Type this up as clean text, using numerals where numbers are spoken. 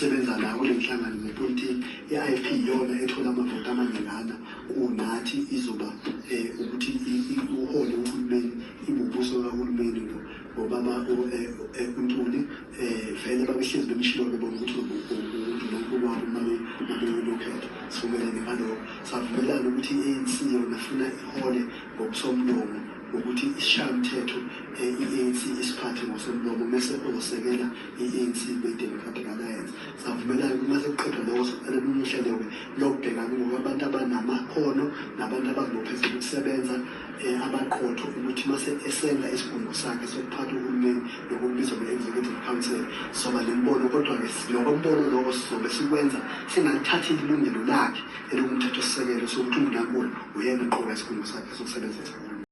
Esisebenza nayo kule nhlangano zepolitiki, i-IFP iyona ethola amavoti amaningana kunathi. Izoba ukuthi uhole uhulumeni, ibubuso kahulumeni ngobaba uNtuli. Vele babehlezi bemshilo, bebona ukuthi undunankulu wabo uma beyolokhetho. Sivumelene ngalokho, savumelana ukuthi i-ANC yona funa ihole ngokusomlomo, ukuthi isishayamthetho i-ANC isiphathe ngosomlomo, mese ozosekela i-ANC be-Democratic Alliance. Savumelana ukuthi mase kuqedwa lokho, soqala olunye uhlelo-ke lokubhekana ngoba abantu abanamakhono nabantu abazibophezela ukusebenza, abaqotho, ukuthi mase esenza isigungu sakhe sokuphatha uhulumeni, lokubizwa nge-executive council, soba nemibono. Kodwa-ke lokombono lokho sizobe sikwenza singalithathile ilungelo lakhe elingumthethosisekelo sokuthi undunankulu uyena oqoka isigungu sakhe sokusebenzisa uhulumeni.